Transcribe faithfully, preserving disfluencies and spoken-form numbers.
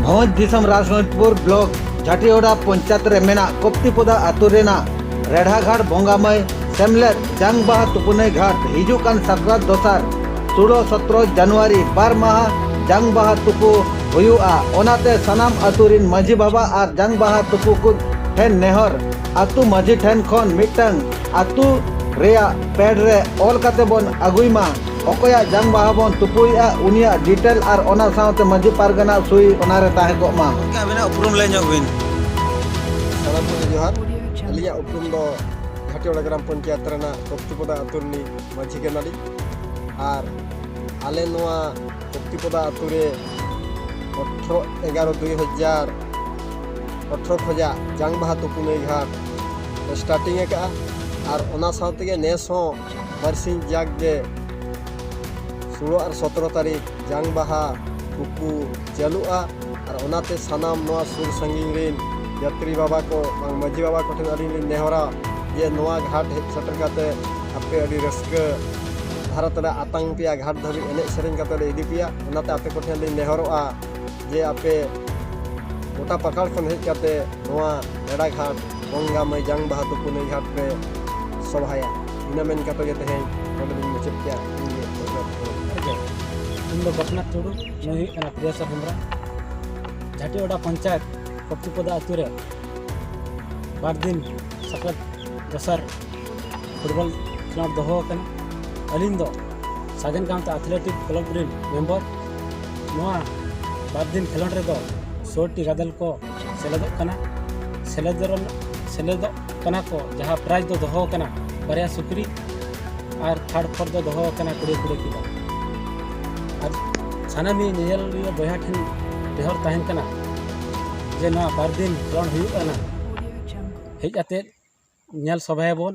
ᱵᱷᱚᱸᱡᱽ ᱫᱤᱥᱚᱢ ᱨᱟᱡᱽᱱᱚᱭᱛᱯᱩᱨ ᱵᱞᱚᱠ ᱡᱷᱟᱴᱤᱭᱚᱲᱟ ᱯᱚᱧᱪᱟᱭᱮᱛ ᱨᱮ ᱢᱮᱱᱟᱜ ᱠᱚᱯᱛᱤᱯᱚᱫᱟ ᱟᱹᱛᱩ ᱨᱮᱱᱟᱜ ᱨᱮᱰᱷᱟᱜᱷᱟᱴ ᱵᱚᱸᱜᱟᱢᱟᱹᱭ ᱥᱮᱢᱞᱮᱫ ᱡᱟᱝᱵᱟᱦᱟ ᱛᱩᱯᱩᱱᱟᱹᱭ ᱜᱷᱟᱴ ᱦᱤᱡᱩᱜ ᱠᱟᱱ ᱥᱟᱠᱨᱟᱛ ᱫᱚᱥᱟᱨ ᱥᱳᱞᱳ ᱥᱚᱛᱨᱚ ᱡᱟᱱᱩᱣᱟᱨᱤ ᱵᱟᱨ ᱢᱟᱦᱟ ᱡᱟᱝᱵᱟᱦᱟ ᱛᱩᱯᱩ ᱦᱩᱭᱩᱜᱼᱟ᱾ ᱚᱱᱟᱛᱮ ᱥᱟᱱᱟᱢ ᱟᱹᱛᱩ ᱨᱤᱱ ᱢᱟᱹᱡᱷᱤ ᱵᱟᱵᱟ ᱟᱨ ᱡᱟᱝᱵᱟᱦᱟ ᱛᱩᱯᱩ ᱠᱚ ᱴᱷᱮᱱ ᱱᱮᱦᱚᱨ, ᱟᱹᱛᱩ ᱢᱟᱹᱡᱷᱤ ᱴᱷᱮᱱ ᱠᱷᱚᱱ ᱢᱤᱫᱴᱟᱝ ᱟᱹᱛᱩ ᱨᱮᱭᱟᱜ ᱯᱮᱰ ᱨᱮ ᱚᱞ ᱠᱟᱛᱮ ᱵᱚᱱ ᱟᱹᱜᱩᱭ ᱢᱟ᱾ ᱚᱠᱚᱭᱟᱜ ᱡᱟᱝᱵᱟᱦᱟ ᱵᱚᱱ ᱛᱩᱯᱩᱭᱮᱫᱼᱟ, ᱩᱱᱤᱭᱟᱜ ᱰᱤᱴᱮᱞ ᱟᱨ ᱚᱱᱟ ᱥᱟᱶᱛᱮ ᱢᱟᱹᱡᱷᱤ ᱯᱟᱨᱜᱟᱱᱟ ᱥᱩᱭ ᱚᱱᱟᱨᱮ ᱛᱟᱦᱮᱸ ᱠᱚᱜ ᱢᱟ᱾ ᱜᱚᱢᱠᱮ, ᱟᱵᱤᱱᱟᱜ ᱩᱯᱨᱩᱢ ᱞᱟᱹᱭ ᱧᱚᱜ ᱵᱤᱱ᱾ ᱥᱟᱱᱟᱢ ᱠᱚᱜᱮ ᱡᱚᱦᱟᱨ᱾ ᱟᱹᱞᱤᱧᱟᱜ ᱩᱯᱨᱩᱢ ᱫᱚ ᱡᱷᱟᱴᱤᱭᱚᱲᱟ ᱜᱨᱟᱢ ᱯᱚᱧᱪᱟᱭᱮᱛ ᱨᱮᱱᱟᱜ ᱠᱚᱯᱛᱤᱯᱚᱫᱟ ᱟᱹᱛᱩ ᱨᱤᱱᱤᱡ ᱢᱟᱹᱡᱷᱤ ᱠᱟᱱᱟᱞᱤᱧ᱾ ᱟᱨ ᱟᱞᱮ ᱱᱚᱣᱟ ᱠᱚᱯᱛᱤᱯᱚᱫᱟ ᱟᱹᱛᱩ ᱨᱮ ᱟᱴᱷᱨᱚ ᱮᱜᱟᱨᱚ ᱫᱩᱭ ᱦᱟᱡᱟᱨ ᱟᱴᱷᱨᱚ ᱠᱷᱚᱱᱟᱜ ᱡᱟᱝᱵᱟᱦᱟ ᱛᱩᱯᱩᱱᱟᱹᱭ ᱜᱷᱟᱴ ᱞᱮ ᱥᱴᱟᱨᱴᱤᱝ ᱟᱠᱟᱫᱼᱟ᱾ ᱟᱨ ᱚᱱᱟ ᱥᱟᱶ ᱛᱮᱜᱮ ᱱᱮᱥ ᱦᱚᱸ ᱵᱟᱨᱥᱤᱧ ᱡᱟᱠ ᱜᱮ ᱥᱳᱞᱳ ᱟᱨ ᱥᱚᱛᱨᱚ ᱛᱟᱹᱨᱤᱠᱷ ᱡᱟᱝᱵᱟᱦᱟ ᱛᱩᱯᱩ ᱪᱟᱹᱞᱩᱜᱼᱟ᱾ ᱟᱨ ᱚᱱᱟᱛᱮ ᱥᱟᱱᱟᱢ ᱱᱚᱣᱟ ᱥᱩᱨ ᱥᱟᱺᱜᱤᱧ ᱨᱮᱱ ᱡᱟᱹᱛᱨᱤ ᱵᱟᱵᱟ ᱠᱚ, ᱵᱟᱝ ᱢᱟᱹᱡᱷᱤ ᱵᱟᱵᱟ ᱠᱚᱴᱷᱮᱱ ᱟᱹᱞᱤᱧ ᱞᱤᱧ ᱱᱮᱦᱚᱨᱟ ᱡᱮ ᱱᱚᱣᱟ ᱜᱷᱟᱴ ᱦᱮᱡ ᱥᱮᱴᱮᱨ ᱠᱟᱛᱮ ᱟᱯᱮ ᱟᱹᱰᱤ ᱨᱟᱹᱥᱠᱟᱹ ᱫᱷᱟᱨᱟ ᱛᱮᱞᱮ ᱟᱛᱟᱝ ᱯᱮᱭᱟ, ᱜᱷᱟᱴ ᱫᱷᱟᱹᱵᱤᱡ ᱮᱱᱮᱡ ᱥᱮᱨᱮᱧ ᱠᱟᱛᱮ ᱞᱮ ᱤᱫᱤ ᱯᱮᱭᱟ᱾ ᱚᱱᱟᱛᱮ ᱟᱯᱮ ᱠᱚᱴᱷᱮᱱ ᱞᱤᱧ ᱱᱮᱦᱚᱨᱚᱜᱼᱟ ᱡᱮ ᱟᱯᱮ ᱜᱚᱴᱟ ᱯᱟᱠᱟᱲ ᱠᱷᱚᱱ ᱦᱮᱡ ᱠᱟᱛᱮ ᱱᱚᱣᱟ ᱵᱮᱲᱟ ᱜᱷᱟᱴ ᱵᱚᱸᱜᱟ ᱢᱟᱹᱭ ᱡᱟᱝ ᱵᱟᱦᱟ ᱛᱩᱯᱩᱱᱟᱹᱭ ᱜᱷᱟᱴ ᱯᱮ ᱥᱚᱵᱷᱟᱭᱟ᱾ ᱤᱱᱟᱹ ᱢᱮᱱ ᱠᱟᱛᱮ ᱜᱮ ᱛᱮᱦᱮᱧ ᱱᱚᱰᱮ ᱞᱤᱧ ᱢᱩᱪᱟᱹᱫ ᱠᱮᱜᱼᱟ᱾ ᱤᱧ ᱜᱮ ᱜᱚᱯᱤᱱᱟᱛᱷ ᱴᱩᱰᱩ᱾ ᱱᱩᱭ ᱦᱩᱭᱩᱜ ᱠᱟᱱᱟ ᱯᱨᱤᱭᱟᱥᱚᱨ ᱦᱮᱢᱵᱨᱚᱢ᱾ ᱡᱷᱟᱴᱤᱭᱚᱲᱟ ᱯᱚᱧᱪᱟᱭᱮᱛ ᱠᱚᱯᱛᱤᱯᱚᱫᱟ ᱟᱹᱛᱩ ᱨᱮ ᱵᱟᱨ ᱫᱤᱱ ᱥᱟᱠᱨᱟᱛ ᱫᱚᱥᱟᱨ ᱯᱷᱩᱴᱵᱚᱞ ᱠᱷᱮᱞᱳᱰ ᱫᱚᱦᱚ ᱟᱠᱟᱱᱟ᱾ ᱟᱹᱞᱤᱧ ᱫᱚ ᱥᱟᱜᱮᱱ ᱜᱟᱶᱛᱟ ᱟᱛᱷᱞᱮᱴᱤᱠ ᱠᱞᱟᱵᱽ ᱨᱮᱱ ᱢᱮᱢᱵᱚᱨ᱾ ᱱᱚᱣᱟ ᱵᱟᱨ ᱫᱤᱱ ᱠᱷᱮᱞᱳᱰ ᱨᱮᱫᱚ ᱥᱳ ᱴᱤ ᱜᱟᱫᱮᱞ ᱠᱚ ᱥᱮᱞᱮᱫᱚᱜ ᱠᱟᱱᱟ᱾ ᱥᱮᱞᱮᱫ ᱨᱮᱱ-, ᱥᱮᱞᱮᱫᱚᱜ ᱠᱟᱱᱟ ᱠᱚ, ᱡᱟᱦᱟᱸ ᱯᱨᱟᱭᱤᱡᱽ ᱫᱚ ᱫᱚᱦᱚ ᱟᱠᱟᱱᱟ ᱵᱟᱨᱭᱟ ᱥᱩᱠᱨᱤ ᱟᱨ ᱛᱷᱟᱨᱰ ᱯᱷᱳᱨ ᱫᱚ ᱫᱚᱦᱚ ᱟᱠᱟᱱᱟ ᱠᱩᱲᱤ ᱠᱩᱲᱤ ᱠᱤᱞᱳ᱾ ᱟᱨ ᱥᱟᱱᱟᱢᱤᱡ ᱧᱮᱧᱮᱞᱤᱭᱟᱹ ᱵᱚᱭᱦᱟ ᱴᱷᱮᱱ ᱱᱮᱦᱚᱨ ᱛᱟᱦᱮᱱ ᱠᱟᱱᱟ ᱡᱮ ᱱᱚᱣᱟ ᱵᱟᱨ ᱫᱤᱱ ᱠᱷᱮᱞᱳᱰ ᱦᱩᱭᱩᱜ ᱠᱟᱱᱟ, ᱦᱮᱡ ᱟᱛᱮᱫ ᱧᱮᱞ ᱥᱚᱵᱷᱟᱭᱟᱵᱚᱱ᱾